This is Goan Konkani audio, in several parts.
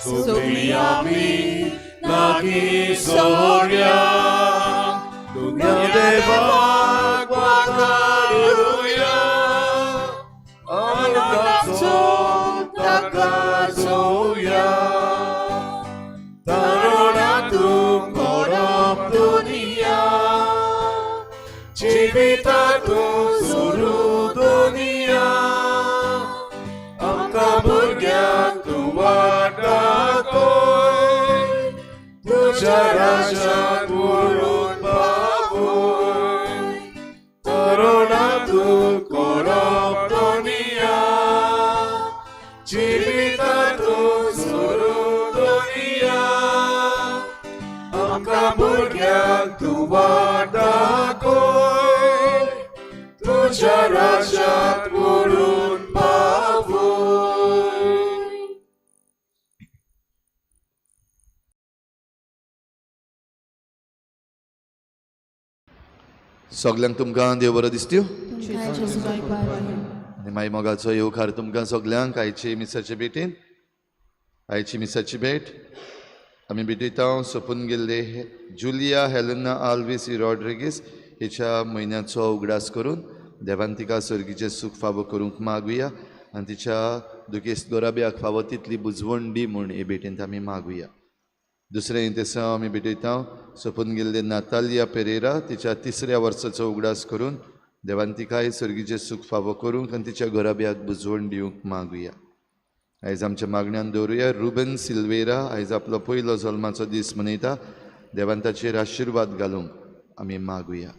सगळीं आमी लागीं सोरया तुज्या देवाक वाखाणुया आनंदाचो ताका जोवया तरुणातूं करप दुनिया जिवितातूं सुरू दुनिया आमकां भुरग्यांक तूं वाट दाखय तुज्या राज्यांत व्हरून पावय तरुणातूं करप दुनिया जिवितातूं सुरू दुनिया आमकां भुरग्यांक तूं वाट दाखय तुज्या राज्यांत व्हरून पावय. सगल्यांक तुमकां देव बरो दिसत्यो. तुमकां जेजू पावय. आनी मागीर मोगाचो येवकार तुमकां सगल्यांक आयचे मिसाचे भेटीन. आयची मिसाची भेट आमी भेटयता सोंपून गेल्ले जुलिया हेलना आल्वीस रॉड्रिगीस हिच्या म्हयन्याचो उगडास करून देवान तिका सर्गीचें सूख फावो करूंक मागुया आनी तिच्या दुखेस्त गोराब्याक फावो तितली बुजवण दी म्हूण हे भेटींत आमी मागुया. दुसरें तेसांव आमी भेटयता सोंपून गेल्ले नातालिया पेरेरा तिच्या तिसऱ्या वर्साचो उगडास करून देवान तिकाय सर्गीचें सूख फावो करूंक आनी तिच्या घराब्याक बुजवण दिवंक मागुया. आयज आमच्या मागण्यान दवरुया रुबन सिल्वेरा आयज आपलो पयलो जल्माचो दीस मनयता, देवान ताचेर आशिर्वाद घालूंक आमी मागुया.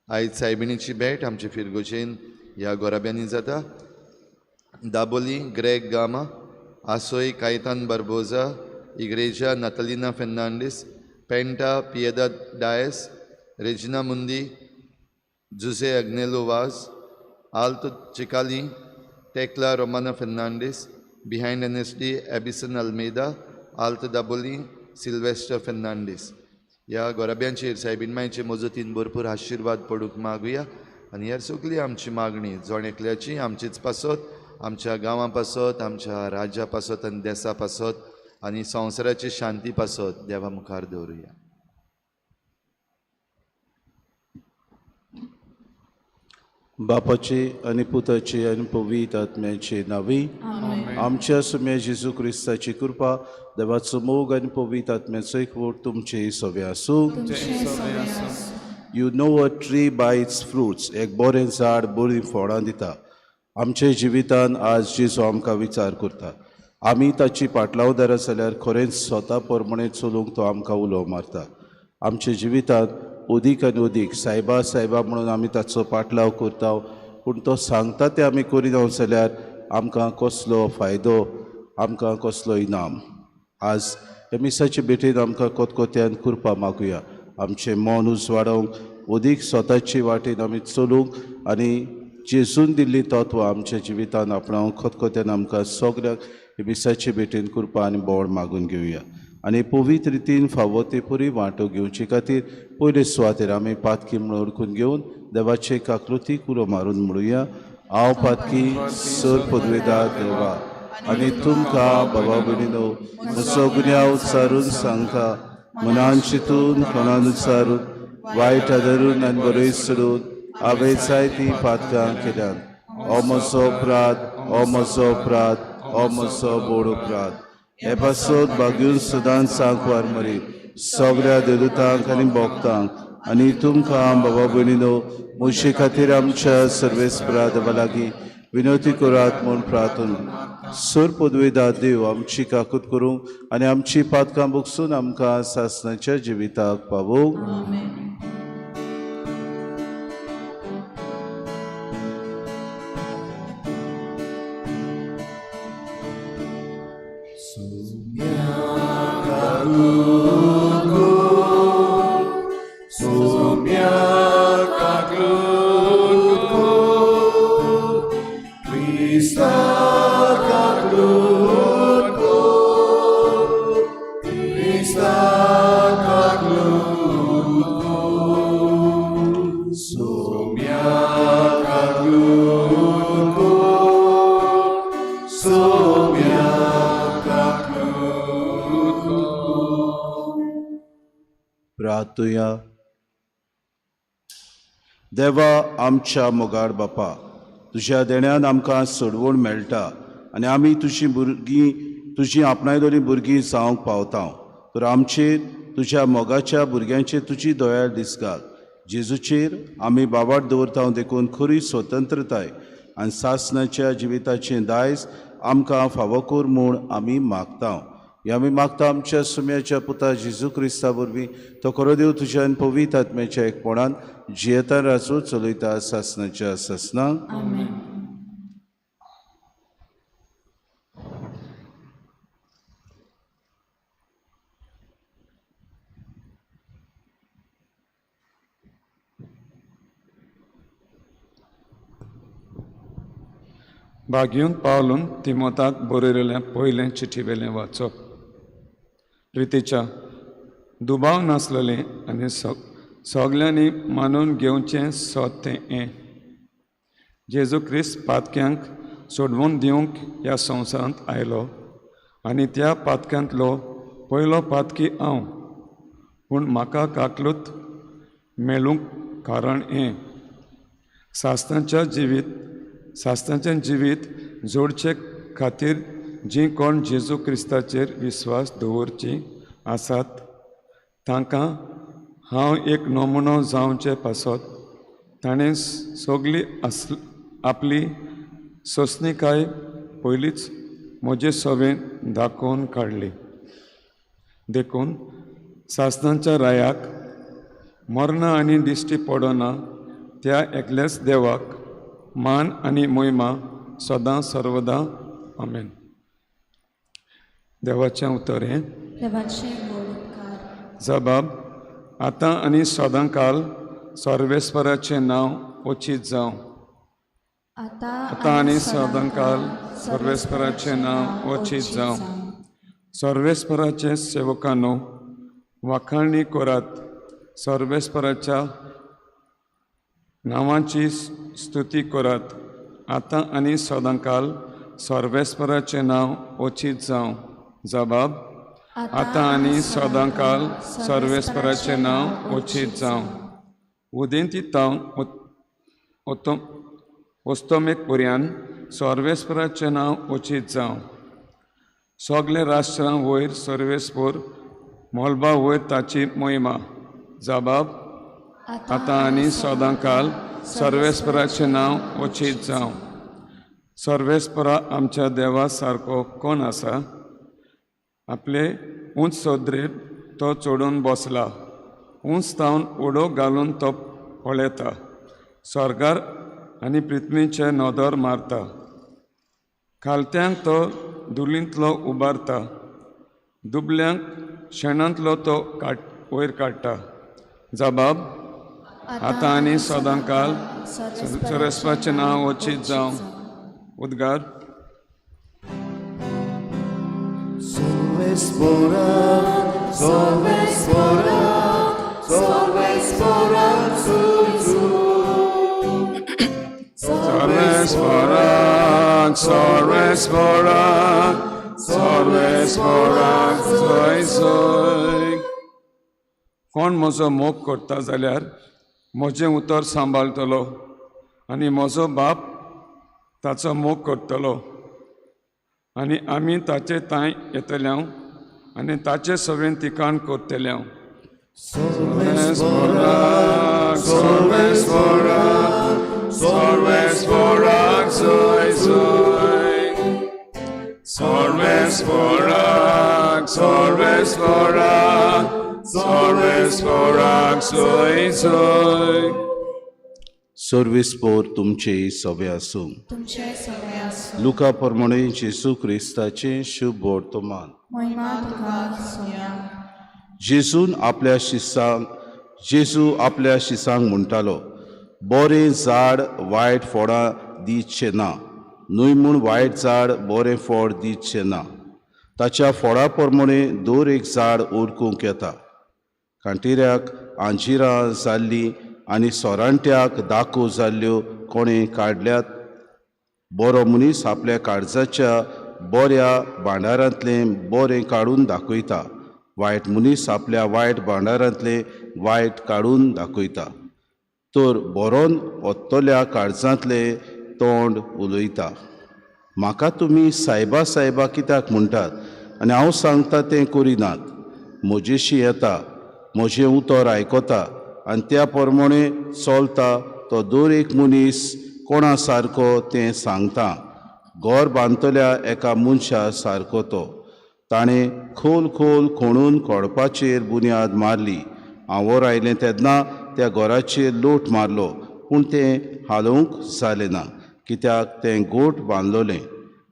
आयज सायबिणीची भेट आमचे फिरगोजेन ह्या गोराब्यांनी जाता. Dabolim Greg Gama, Asoi Caitan Barbosa, Igreja Natalina Fernandes, Penta Piedade Dias, Regina Mundi, Jose Agnelo Vaz, Alto Chicalim, Tecla Romana Fernandes, behind N S D Abison Almeida, Alto Dabolim Sylvester Fernandes. ह्या गोराब्यांचेर सायबीण मायचे मजतीन भरपूर आशिर्वाद पडूंक मागुया आनी ह्या सगळी आमची मागणी जण एकल्याची आमचीच पासत, आमच्या गांवां पासत, आमच्या राज्या पासत आनी देसा पासत आनी संवसाराची शांती पासत देवा मुखार दवरुया. बापाचे आनी पुताचे आनी पवित्र आत्म्याचे नांवी आमच्या सुम्या जेजू क्रिस्ताची कृपा, देवाचो मोग आनी पवित्र आत्म्याचो एकवट तुमचे सवे आसूं. You know a tree by its fruits. एक बरें झाड बरीं फळां दिता. आमच्या जिवितान आज जेजू आमकां विचार करता. आमी ताची पाटलावदार जाल्यार खरेंच स्वता प्रमाणे चलूंक तो आमकां उलो मारता. आमच्या जिवितांत अदीक आनी अदीक सायबा सायबा म्हणून आमी ताचो पाटलाव करता, पूण तो सांगता तें आमी करिना जाल्यार आमकां कसलो फायदो, आमकां कसलो इनाम. आज ह्या मिसाचे भेटेन आमकां कोतकोत्यान कृपा मागुया, आमचें मन उजवाडोवंक, अदीक स्वताचे वाटेन आमी चलूंक आनी जेजून दिल्लीं तत्वां आमच्या जिवितान आपणावंक खतखत्यान आमकां सगळ्यांक ह्या मिसाचे भेटेन कृपा आनी बोळ मागून घेवया. आनी पवित्र रितीन फावो ते पुरी वांटो घेवचे खातीर पयले सुवातेर आमी पातकी म्हणून ओळखून घेवन देवाचे काकृतीक उलो मारून म्हणुया, हांव पातकी सर पदवेदार देवा आनी तुमकां बाबा भयणीनो म्हजो गुन्यांव उच्चारून सांगता, मनान चिंतून कोणान उच्चारून वायट आदरून आनी बरय सोडून हांवें जायतीं पातकां केल्यात. हो म्हजो अपराध, हो म्हजो अपराध, हो म्हजो व्हड अपराध. हे पासत भाग्यून सदांच सांकवार मरी सगळ्या देवदूतांक आनी भक्तांक आनी तुमकां बाबा भयणीनो म्हजे खातीर आमच्या सर्वेस्परा देवा लागीं विनवती करात म्हूण प्रार्थना. सर पदवेदार देव आमची काकूत करूंक आनी आमची पातकां भोगसून आमकां सासणाच्या जिविताक पावोवंक. Sumya kaklutko, प्रार्थुया. देवा आमच्या मोगाळ बापा, तुज्या देण्यान आमकां सोडवण मेळटा आनी आमी तुजी भुरगीं, तुजी आपणायलोलीं भुरगीं जावंक पावता. तर आमचेर तुज्या मोगाच्या भुरग्यांचेर तुजी दयाळ दिसघाल. जेजूचेर आमी बाबाट दवरता देखून खरी स्वतंत्रताय आनी सासणाच्या जिविताचें दायज आमकां फावो कर म्हूण आमी मागता. हे आमी मागता आमच्या सुम्याच्या पुता जेजू क्रिस्ता वरवीं. तो खरो देव तुज्या आनी पवित्र आत्म्याच्या एकपणान जियेता, राजू चलयता सासणाच्या सासणाक. आमेन. बागीवन पावलून तिमोताक बरयलेलें पयलें चिठी वेलें वाचप. प्रितीच्या दुबाव नासलेलें आनी सगल्यांनी मानून घेवचें सत तें हें, जेजू क्रिस्त पातक्यांक सोडवून दिवंक ह्या संवसारांत आयलो आनी त्या पातक्यांतलो पयलो पातकी हांव, पूण म्हाका काकलूत मेळूंक कारण हें, सास्त्रांचें जिवीत जोडचे खातीर जीं कोण जेजू क्रिस्ताचेर विस्वास दवरचीं आसात तांकां हांव एक नमुनो जावचे पासत ताणें सगली आपली सोंसणीकाय पयलींच म्हजे सवें दाखोवन काडली. देखून सासणाच्या रायाक मरना आनी दिश्टी पडना त्या एकल्याच देवाक मान आनी मोहिमा सदां सर्वदां. आमेन. देवाचें उतर हें. देवाचें व्हड उपकार. जबाब. आतां आनी सदां काल सर्वेस्वराचें नांव ओचीत जावं. आतां आनी सदां काल सर्वेस्पराचें नांव ओचीत जावं. सर्वेस्पराचे सेवकांनो वाखाणणी करात, सर्वेस्पराच्या नांवाची स्तुती करात. आतां आनी सदांकाल सर्वेस्पराचें नांव ओचीत जावं. जबाब. आतां आनी सदांकाल सर्वेस्पराचें नांव ओचीत जावं. उदेंती तावन ओस्तोमेक पर्यान सर्वेस्पराचें नांव ओचीत जावं. सगळे राष्ट्रां वयर सर्वेस्पर मोलबा वयर ताची मोहिमा. जबाब. आतां आनी सदांकाल सर्वेस्पराचें नांव ओचीत जावं. सर्वेस्परा आमच्या देवा सारको कोण आसा? आपले उंच सदरेर तो चडून बसला, उंच तावन उडो घालून तो पळयता, स्वर्गार आनी पृथ्वीचे नदर मारता, खालत्यांक तो धुलींतलो उबारता, दुबल्यांक शेणांतलो तो वयर काडटा. जबाब. आतां आनी सदांकाल सर्वेस्पराचें नांव ओचीत जावं. उद्गार. सर्वेस्पराक, सर्वेस्पराक, सर्वेस्पराक जय जय. कोण म्हजो मोग करता जाल्यार म्हजें उतर सांबाळटलो आनी म्हजो बाप ताचो मोग करतलो आनी आमी ताचे तांय येतले आनी ताचे सवेन तिकाण करतले. सर्वेस्पराक, सर्वेस्पराक, सर्वेस्पराक जय जय. सर्वेस्पराक, सर्वेस्पराक, सर्वेस्पराक जय जय. सर्वेस्पोर तुमचे सवे आसूं. तुमचें सगळें आसूं. लुका प्रमाणे जेजू क्रिस्ताचें शुभ वर्तमान. मोहिमा तुका सोम्या. जेजून आपल्या शिसांक जेजू आपल्या शिसांक म्हणटालो, बरें झाड वायट फळां दितचें ना, न्हय म्हूण वायट झाड बरें फळ दितचें ना. ताच्या फळां प्रमाणे दर एक झाड ओळखूंक येता. कांटिऱ्याक आंजिरां जाल्लीं आनी सोरांट्याक दाको जाल्ल्यो कोणें काडल्यात? बरो मनीस आपल्या काळजाच्या बऱ्या भांडारांतलें बरें काडून दाखयता, वायट मनीस आपल्या वायट भांडारांतले वायट काडून दाखयता, तर बरोन ओत्तल्या काळजांतले तोंड उलयता। म्हाका तुमी सायबा सायबा कित्याक म्हणटात आनी हांव सांगता तें करिनात? म्हजेशी येता, म्हजें उतर आयकता आनी त्या प्रमाणे चलता तो दर एक मनीस कोणा सारको तें सांगता। घर बांदतल्या एका मनशा सारको तो। ताणें खोल खोल खणून खडपाचेर बुन्याद मारली। आंवोर आयलें तेन्ना त्या घराचेर लोट मारलो, पूण तें हालोवंक जालें ना, कित्याक तें गोठ बांदलोलें।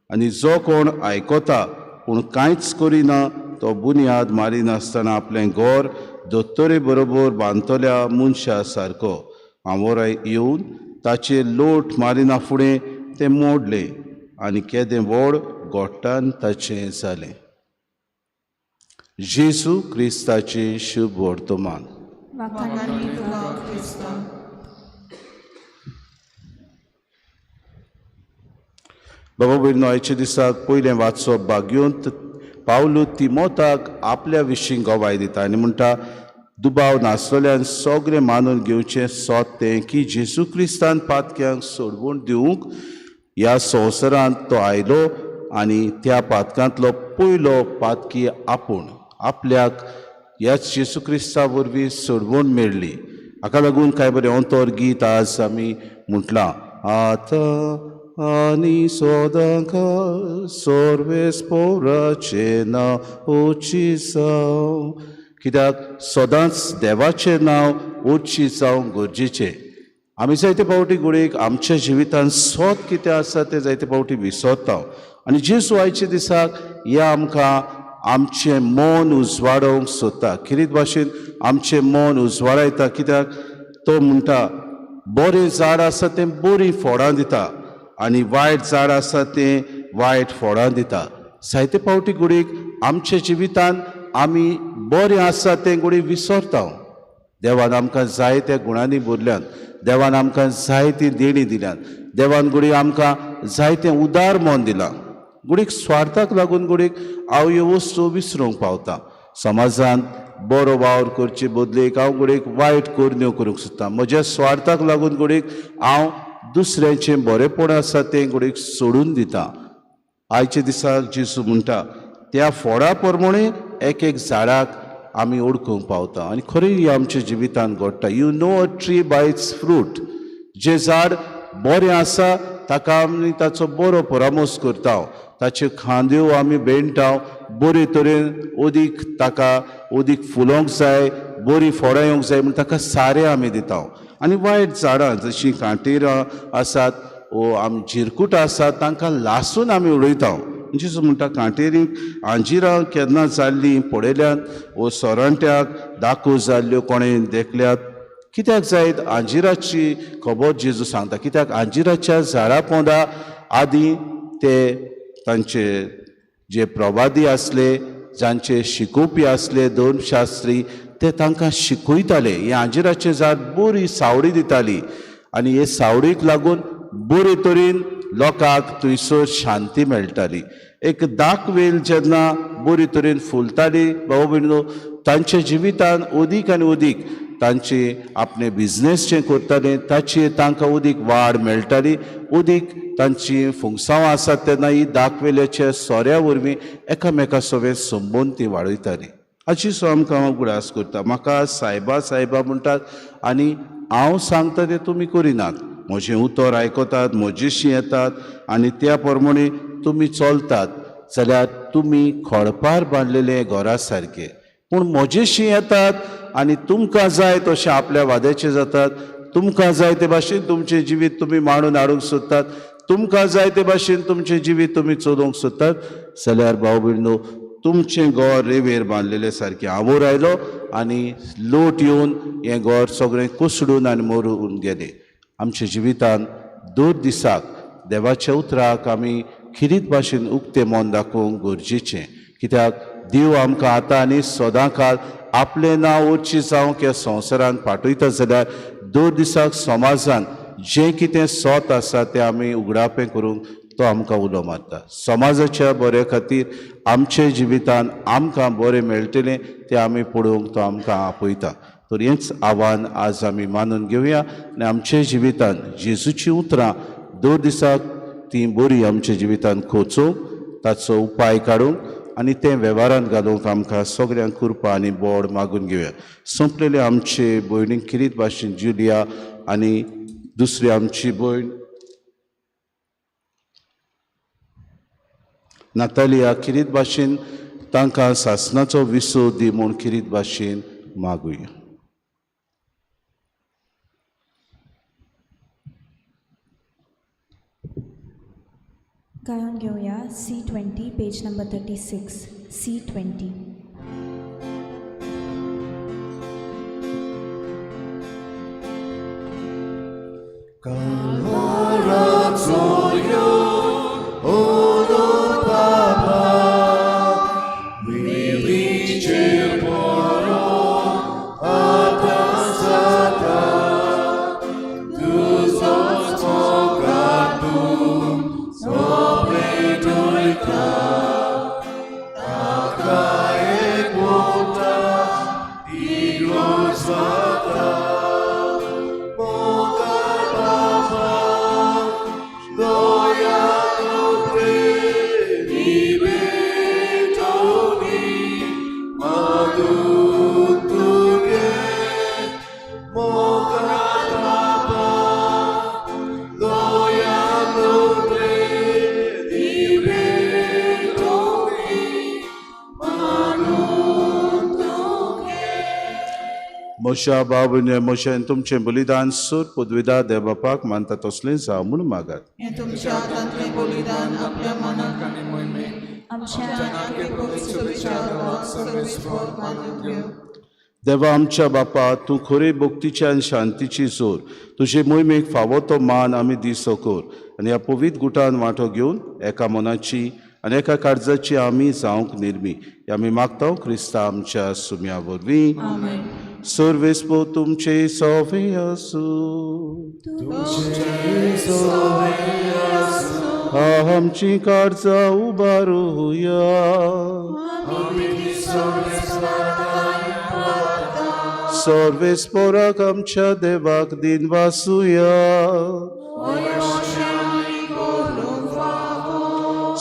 आनी जो कोण आयकता पूण कांयच करिना तो बुन्याद मारिनासतना आपलें घर दोतोरे बरोबर बांदतल्या मनशा सारको। आंवोर येवन ताचेर लोट मारिना फुडें तें मोडलें आनी केदें व्हड गोट्टान ताचें जालें। जेजू क्रिस्ताचें शुभ वर्तमान। बाबा भयणीनो, आयच्या दिसाक पयलें वाचप भाग्योंत पावलू तिमोताक आपल्या विशीं गवाय दिता आनी म्हणटा, दुबाव नासलेल्यान सगळें मानून घेवचें सोद तें की जेजू क्रिस्तान पातक्यांक सोडवून दिवंक ह्या संवसारांत तो आयलो आनी त्या पातकांतलो पयलो पातकी आपूण आपल्याक ह्याच जेजू क्रिस्ता वरवीं सोडवून मेळ्ळी। हाका लागून कांय बरें अंतर गीत आज आमी म्हटलां, आतां आनी सदांकाळ सर्वेस पोराचें नांव ओची जावं। कित्याक सदांच देवाचें नांव ओची जावंक गरजेचें। आमी जायते फावटी घडयेक आमच्या जिवितांत सोद कितें आसा तें जायते फावटी विसरता आनी जेजू आयच्या दिसाक ह्या आमकां आमचें मन उजवाडोवंक सोदता। खेरीत भाशेन आमचें मन उजवाडायता, कित्याक तो म्हणटा बरें झाड आसा तें बरीं फळां दिता आनी वायट झाड आसा तें वायट फळां दिता। जायते फावटी घडयेक आमच्या जिवितांत आमी बरें आसा तें घडये विसरता। देवान आमकां जायत्या गुणांनी भरल्यात, देवान आमकां जायतीं देणीं दिल्यात, देवान घडये आमकां जायतें उदार मन दिलां। घडयेक स्वार्थाक लागून घडयेक हांव ह्यो वस्तू विसरूंक पावता। समाजांत बरो वावर करचे बदलेक हांव घडयेक वायट करण्यो करूंक सोदता। म्हज्या स्वार्थाक लागून घडयेक हांव दुसऱ्यांचें बरेंपण आसा तें घडयेक सोडून दिता। आयच्या दिसाक जेजू म्हणटा त्या फोडा प्रमाणे एक एक झाडाक आमी ओळखूंक पावता आनी खरें हें आमच्या जिवितांत घडटा। You know a tree by its fruit. जें झाड बरें आसा ताका आमी ताचो बरो परामर्श करता, ताच्यो खांद्यो आमी बेणटा बरे तरेन, अदीक ताका अदीक फुलोवंक जाय, बरीं फळां येवंक जाय म्हूण ताका सारें आमी दिता। आनी वायट झाडां जशीं कांटेरां आसात वो आमी झिरकुटां आसात तांकां लासून आमी उडयता। जेजू म्हणटा कांटेरीक आंजिरां केन्ना जाल्लीं पळयल्यात वो सोरांट्याक दाखो जाल्ल्यो कोणें देखल्यात? कित्याक जायत आंजिराची खबर जेजू सांगता, कित्याक आंजिराच्या झाडा पोंदा आदीं ते तांचे जे प्रवादी आसले, जांचे शिकोवपी आसले धर्मशास्त्री, ते तांकां शिकयताले। हें आंजिराचें झाड बरी सावळी दिताली आनी हे सावळीक लागून बरे तरेन लोकांक थंयसर शांती मेळटाली। एक दाकवेल जेन्ना बरे तरेन फुलताली भाव भयणीनो, तांच्या जिवितान अदीक आनी अदीक तांचे आपले बिजनेस जे करताले ताचेर तांकां अदीक वाड मेळटाली, अदीक तांची फुंगसांवां आसात तेन्ना ही दाकवेल्याच्या सोऱ्या वरवीं एकामेका सवें संबंद ती वाडयताली। हाची सो आमकां उगडास करता। म्हाका सायबा सायबा म्हणटात आनी हांव सांगता तें तुमी करिनात, म्हजें उतर आयकतात, म्हजेशी येतात आनी त्या प्रमाणे तुमी चलतात जाल्यार तुमी खडपार बांदलेले घरा सारके। पूण म्हजेशी येतात आनी तुमकां जाय तशें आपल्या वाद्याचे जातात, तुमकां जाय ते भाशेन तुमचें जिवीत तुमी मांडून हाडूंक सोदतात, तुमकां जाय ते भाशेन तुमचें जिवीत तुमी चलोवंक सोदतात जाल्यार भाव भयणीनो तुमचें घर रेंवेर बांदलेलें सारकें। आंवोर आयलो आनी लोट येवन हें घर सगळें कोसळून आनी मरून गेलें। आमच्या जिवितांत दर दिसाक देवाच्या उतराक आमी खिरीत भाशेन उक्तें मन दाखोवंक गरजेचें, कित्याक देव आमकां आतां आनी सदां काळ आपलें नांव ओडचें जावंक ह्या संवसारांत पाठयता जाल्यार दर दिसाक समाजान जें कितें सत आसा तें आमी उगडापें करूंक तो आमकां उलो मारता। समाजाच्या बऱ्या खातीर आमचे जिवितान आमकां बरें मेळटलें तें आमी पळोवंक तो आमकां आपयता. तर हेंच आव्हान आज आमी मानून घेवया आनी आमच्या जिवितान जेजूचीं उतरां दर दिसाक तीं बरीं आमच्या जिवितान खोचोवंक, ताचो उपाय काडूंक आनी तें वेव्हारांत घालूंक आमकां सगळ्यांक कृपा आनी बोड मागून घेवया. सोंपलेले आमचे भयणीक किरीत भाशेन जुलिया आनी दुसरी आमची भयण नातालिया किरीत भाशेन तांकां सासणाचो विसव दी म्हूण किरीत भाशेन मागुया. गायोन घेवया C20 page number 36 C20. मोशा बाबूने मोशान तुमचें बलिदान सूर पदवीदा देवबापाक मानता तसलें जावं म्हूण मागात. हें तुमच्या हातांतलें बलिदान आपल्या मनाक आनी मोहिमेक आमच्या मानून घेवं. देवा आमच्या बापा, तूं खरी भक्तीची आनी शांतीची जोर, तुजे मोहिमेक फावो तो मान आमी दिसो कर आनी ह्या पवित्र गुटान वांटो घेवन एका मनाची आनी एका काळजाची आमी जावंक निर्मी आमी मागता क्रिस्ता आमच्या सुम्या वरवीं. सर्वेस्पो तुमचे सोवे आसूं. आमची काळजां उबारुया. सर्वेस्पोराक आमच्या देवाक दिन वासुया.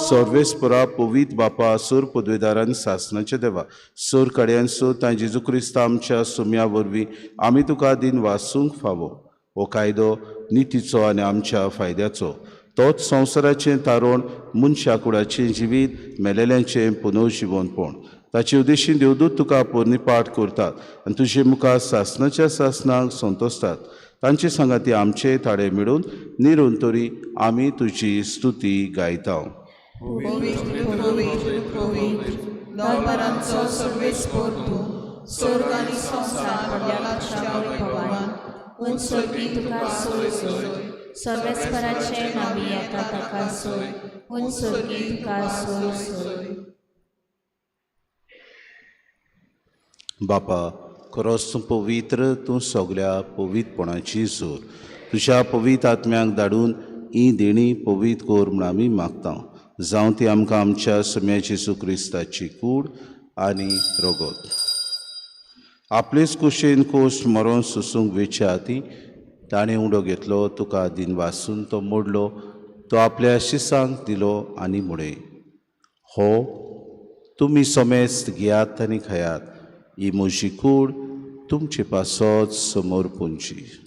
सर्वेस्पोरा पवित्र बापा, सूर पदवेदारान सासनाचे देवा, सूर कड्यान सो तां जेजू क्रिस्ता आमच्या सुम्या वरवीं आमी तुका दिन वासूंक फावो. हो कायदो नितीचो आनी आमच्या फायद्याचो, तोच संवसाराचें तारण, मनशा कुडाचें जिवीत, मेलेल्यांचें पुनर्जिवनपण. ताचे उद्देशीन देवदूत तुका पोरणीपाठ करतात आनी तुजे मुखार सासनाच्या सासनाक संतोसतात. तांचे सांगाती आमचे थाडे मेळून निरून तरी आमी तुजी स्तुती गायता. पवित्र पवित्र पवित्र दरबारांचो सर्वेस्पोर तूं, स्वर्ग आनी संवसार पडल्याच्या वैभवान उंच स्वर्गी तुका सोय सोय, सर्वेस्पराचे नावी येता ताका सोय, उंच स्वर्गी तुका सोय सोय. बापा, खरोच तूं पवित्र, तूं सगल्या पवित्रपणाची जोर, तुज्या पवित्र आत्म्यांक धाडून ही देणी पवित्र कर म्हूण आमी मागता. जावं ती आमकां आमच्या सुम्या जेजू क्रिस्ताची कूड आनी रगत. आपलेच कुशेन कोश मरोन सोसूंक वेच्या आदी ताणें उडो घेतलो, तुका दिन वासून तो मोडलो, तो आपल्या शिसांक दिलो आनी म्हळें, हो तुमी समेस्त घेयात आनी खायात, ही म्हजी कूड तुमचे पासत समोर पुंची.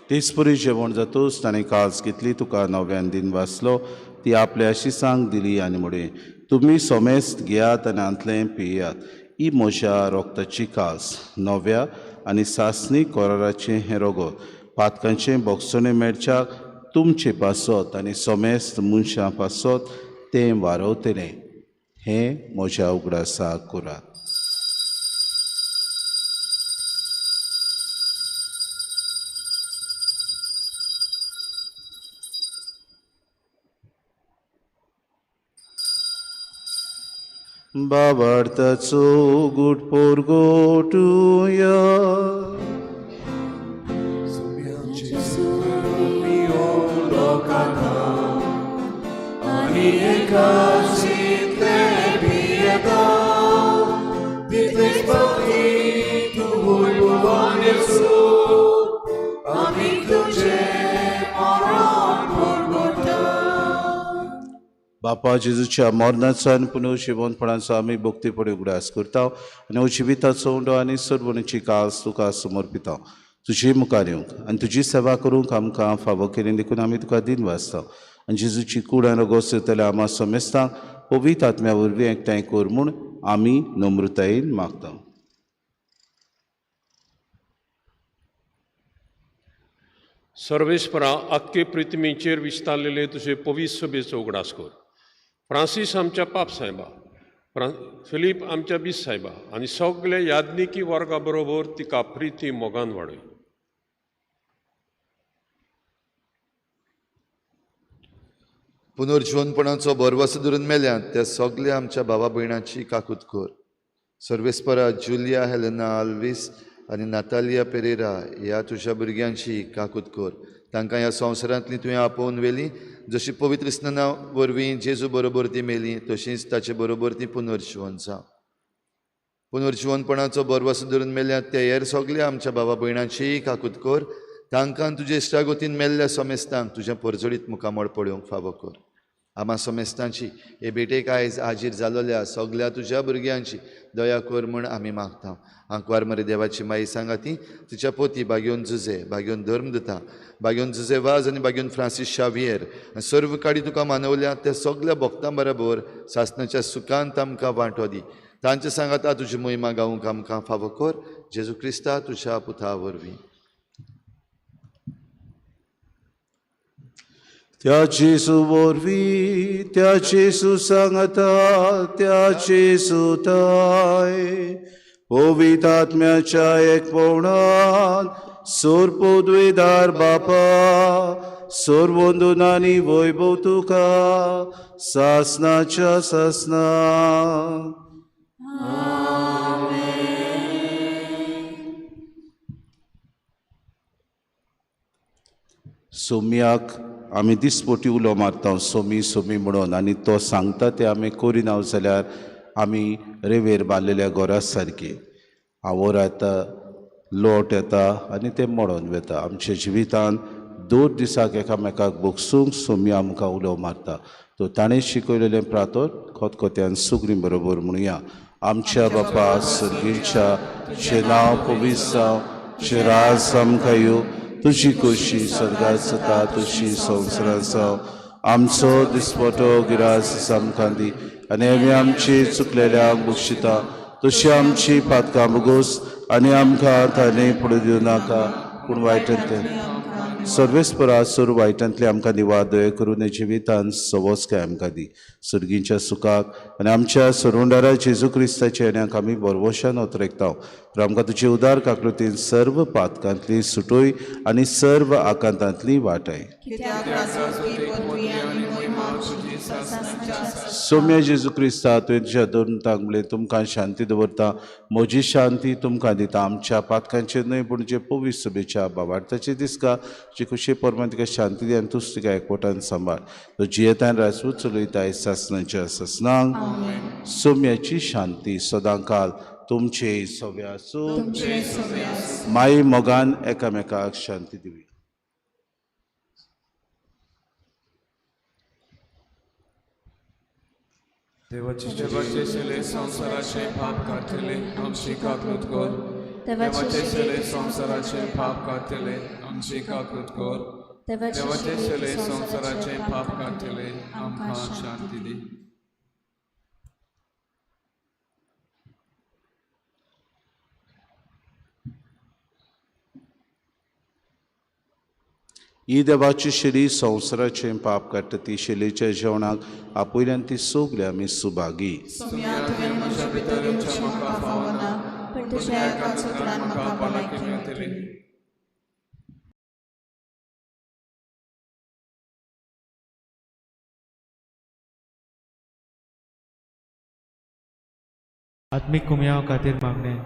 तेचपरी जेवण जातूच ताणें कास घेतली, तुका नव्यान दिन वाचलो, ती आपल्या शिसांक दिली आनी म्हळें, तुमी सोमेस्त घेयात आनी हांतलें पियात, ही म्हज्या रोगताची कास, नव्या आनी सासणी कराराचें हें रोगत, पातकांचें बोगसणें मेळच्याक तुमचे पासत आनी सोमेस्त मनशां पासत तें वारवतलें. हें म्हज्या उगडासाक करात. बाबार्थाचो गुट पोरगोटुया. बापा जेजूच्या मरणाचो आनी पुनर्जिवनपणाचो आमी भक्तीपणी उगडास करता आनी जिविताचो उंडो आनी सर्वणीची कास तुका समर्पिता. तुजी मुखार येवंक आनी तुजी सेवा करूंक आमकां फावो केली देखून आमी तुका दिन वाचता आनी जेजूची कूड आनी रोगोस येतल्या आमा समेस्तांक पवित्र आत्म्या वरवीं एकठांय कर म्हूण आमी नम्रतायेन मागता. सर्वेस्परा आख्खे पृथ्वीचेर विस्तारलेले तुजे पवित्र सभेचो उगडास कर. फ्रांसीस आमच्या पाप सायबा, फिलीप आमच्या बीस सायबा आनी सगळे याज्ञिकी वर्गा बरोबर तिका प्रिती मोगान वाडय. पुनर्जिवनपणाचो भरवसो धरून मेल्यात त्या सगल्या आमच्या भावा भयणाची काकूत कर. सर्वेस्परा जुलिया हेलेना आल्वीस आनी नातालिया पेरेरा ह्या तुज्या भुरग्यांची काकूत कर. तांकां ह्या संवसारांतली तुवें आपोवन व्हेली, जशी पवित्र स्नाना वरवीं जेजू बरोबर ती मेली तशींच ताचे बरोबर ती पुनर्जिवन जावं. पुनर्जिवनपणाचो भरवसो धरून मेल्यात त्या हेर सगल्या आमच्या भावा भयणांचीय काकूत कर. तांकां तुजे इश्टागतीन मेल्ल्या समेस्तांक तुज्या परजळीत मुखामळ पळोवंक फावो कर. आमा समेस्तांची हे भेटेक आयज हाजीर जालोल्या सगल्या तुज्या भुरग्यांची दया कर म्हूण आमी मागता. आंकवार मरे देवाची माई सांगा ती तिच्या पोती बागेवन जुजे, बागेवन धर्म दिता, बागेवन जुजे वाज आनी बागेवन फ्रांसीस शावियर आनी सर्व काडी तुका मानवल्या त्या सगल्या भक्तां बरोबर सासणाच्या सुखांत आमकां वांटो दी. तांचे सांगाता तुजी मोहिमा गावूंक आमकां फावो कर. जेजू क्रिस्ता तुज्या पुता वरवीं. त्या जेजू वरवीं, त्या जेजू सांगता, त्या जेजू ताय पवित्र आत्म्याच्या एकपणान सोरपोद्वेदार बापा सर्वंदुनानी वैभव तुका सासनाच्या सासना. सोम्याक आमी दिसपटी उलो मारता सोमी सोमी म्हणून आनी तो सांगता ते आमी करिना जाल्यार आमी रेवेर बांदलेल्या घरा सारकी our येता, लोट येता आनी ते मोडोन वता. आमच्या जिवितान दर दिसाक एकामेकाक भोगसूंक सोमी आमकां उलो मारता. तो ताणें शिकयलेलें प्रातोर खोतखोत्यान सुगरी बरोबर म्हणुया. आमच्या बापा सर्गीच्या, तुजें नांव पवित्र जावं, तुजें राज आमकां येवं, तुजी खोशी स्वर्गात जाता तशी संवसारांत जावं. आमचो दिसपटो गिरास आमकां दी आनी आमी आमची चुकलेल्यांक बक्षिता तशी आमची पातकां भोगोस आनी आमकां ताणें पडूं दिवं नाका पूण वायटांतलें सर्वेस्परा सोर वायटांतलें आमकां निवार दया करून जिवितान सवोसकाय आमकां दी. सर्गींच्या सुखाक आनी आमच्या सरुंडारा जेजू क्रिस्ताच्या येण्याक आमी बरवशान ओतरेकता. तर आमकां तुजी उदार काकृतीन सर्व पातकांतली सुटोय आनी सर्व आकांतांतली वाटाय. सोम्या जेजू क्रिस्ता तुवें तुज्या दोन म्हणलें तुमकां शांती दवरता, म्हजी शांती तुमकां दिता. आमच्या पातकांचेर न्हय पूण जे पवित्र सभेच्या बाबार्थाचे दिसका जी खुशी परमान तिका शांती दी आनी तूच तिका एकवटान सांबाळ. तो जियेतान राजपूत चलयताय सासनाच्या सासनांक. सोम्याची शांती सदांकाल तुमचे सव्या आसूं. माई मोगान एकामेकाक शांती दिवी. देवाचे शिले संवसाराचे पाप काडटले आमची काकृत कर. देवाचे शिले संवसाराचे पाप काडटले आमची काकृत कर. देवाचे शिले संवसाराचे पाप काडटले आमकां शांती दी. ही देवाची शेली संवसाराचें पाप काडटा ती शेलीच्या जेवणाक आपयल्यान ती सगळी आमी सुभागी. पण तुज्या एकाच उतरान म्हाका भलायकी मेळटली. आत्मीक कुमयाव खातीर मागणें.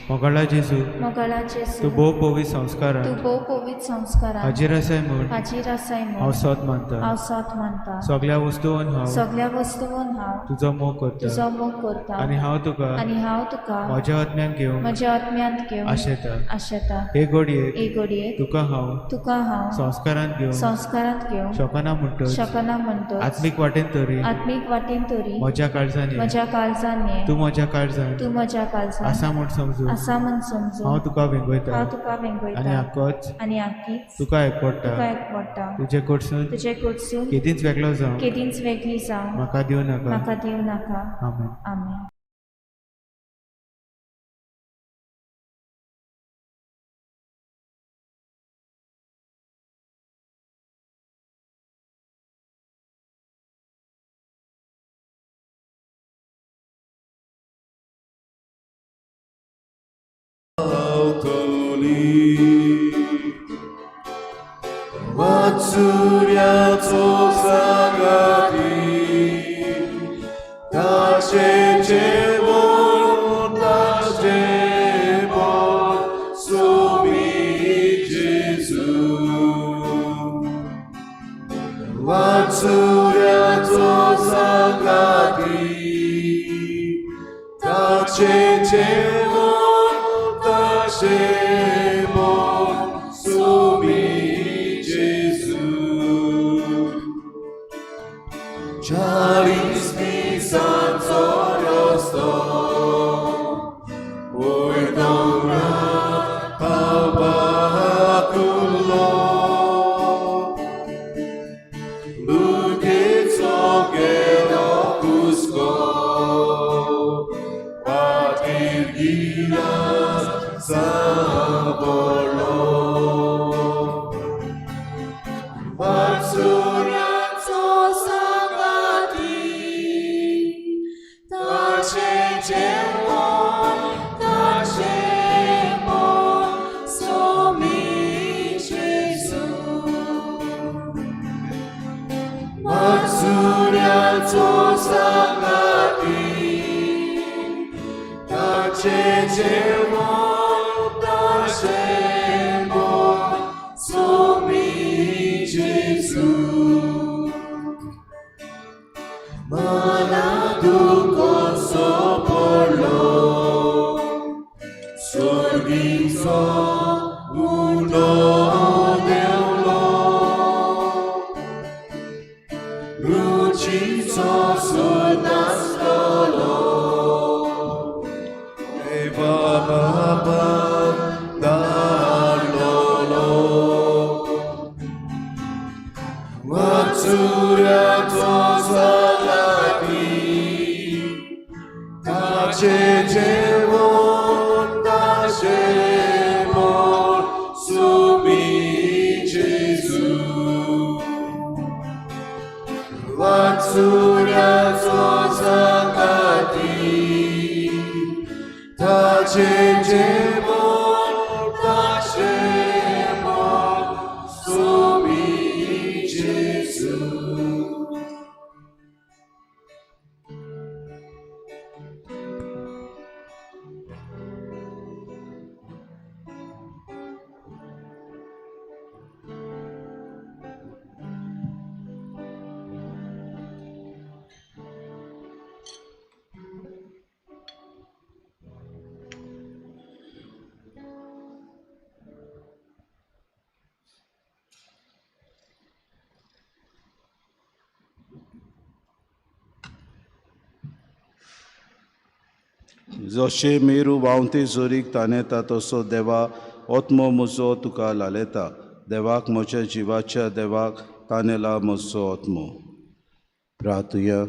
मोगाळा जेजू, मोगाळा जेजू, तूं भोव पवित्र तूं संस्कारान भोव पवित्र संस्कारान हाजीर आसाय म्हूण हाजीर आसाय हांव म्हूण सोद मानता. हांव सोद मानता. सगळ्या वस्तून हांव सगळ्या वस्तून हांव तुजो मोग करता तुजो मोग करता आनी हांव तुका आनी हांव तुका म्हज्या आत्म्यान घेवंक म्हज्या आत्म्यांत घेवन आशेता. आशेता. हे घडयेक हे घडयेक तुका हांव तुका हांव संस्कारान घेवंक संस्कारांत घेवंक शकना म्हणटच शकना म्हणटच आत्मीक वाटेन तरी आत्मीक वाटेन तरी म्हज्या काळजान ये. म्हज्या काळजान ये. तूं म्हज्या काळजान तूं म्हज्या काळजान आसा म्हूण समजून आसा म्हूण समजून हांव तुका वेंगयता हांव तुका आनी वेंगयता आकोच आनी आकीच तुका एकवडटा. तुका एकवडटा. तुजे कडसून तुजे कडसून केदींच वेगळो जावं केदींच वेगळी जावं म्हाका दिवं नाका. म्हाका दिवं नाका. आमेन. आमेन. वात्सुर्याचो सांगाती ताशे जेवण ताशे बोल सुमी जेजू. वात्सुर्याचो सांगाती ताशे जेवण ताशे बोल सुमी जेजू. 40 दिसांचो रस्तो वयर दोंगरार पावपाक उरलो. लुकेचो गेलो कुस्को वाटेर गिलास सांपडलो. वात्सुर्याचो सांगाती ताचे जेवण ताचे मोग सोमी जेजू. वात्सुर्याचो सांगाती ताचे जेवण ताचे मोग सोमी जेजू. मना दुखोसो पडलो सर्गीचो उंडो देंवलो रुचीचो सूर नासतलो देवा बाबान धाडलोलो. वात्सुर्याचो सांगाती ताचे जेवण ताचे मोग सुमी जेजू. वात्सुर्याचो सांगाती ताचे जेवण ताचे मोग सुमी जेजू. जशें मेरू व्हांवते जोरीक तानेता तसो देवा आत्मो म्हजो तुका लालेता. देवाक म्हज्या जिवाच्या देवाक तानेला म्हजो आत्मो. प्रार्थुया.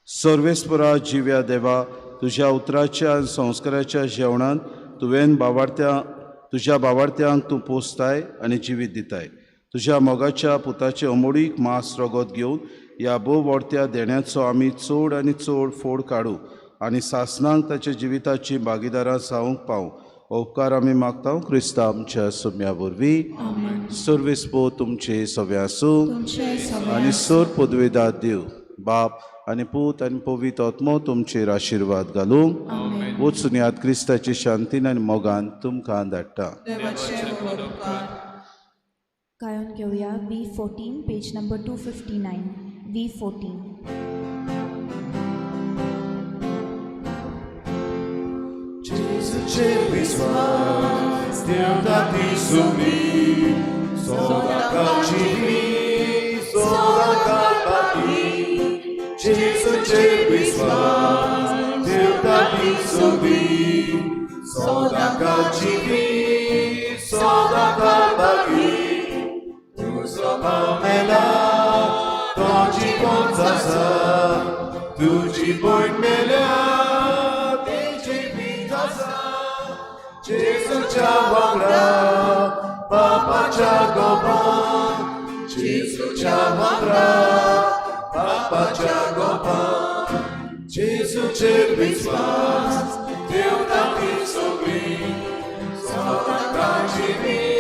सर्वेस्परा जिव्या देवा, तुज्या उतराच्या आनी संस्काराच्या जेवणान तुवें बावार्थ्या तुज्या बावार्थ्यांक तूं पोसताय आनी जिवीत दिताय. तुज्या मोगाच्या पुताचें अमोडीक मांस रगत घेवन ह्या भोव व्हडत्या देण्याचो आमी चड आनी चड फोड काडूं आनी सासणांक ताच्या जिविताची भागीदारां जावंक पावूं. उपकार आमी मागता क्रिस्ता आमच्या सुम्या वरवीं. सर्वेस्पो तुमचे सगळे आसूं तुमचे आनी सगळे सर पदवेदार देव बाप आनी पूत आनी पवित्र आत्मो तुमचेर आशिर्वाद घालूं. वचून याद क्रिस्ताची शांतीन आनी मोगान तुमकां धाडटा. देवाचे व्हड उपकार. गायोन घेवया V14, page number 259, V14. जेजूचेर विस्वास देवता ती सुमी सोदाका जिवी सोदाका बाकी. जेजूचेर विस्वास देवता ती सुमी सोदाका जिवी सोदाका बाकी. तुजो भाव मेला तो जिवोच आसा, तुजी भयण मेल्या ती जिवीत आसा. जेजूच्या वांगडा बापाच्या गोपान, जेजूच्या वांगडा बापाच्या गोपान. जेजूचेर विस्वास देवता ती सगळी सदां जिवी.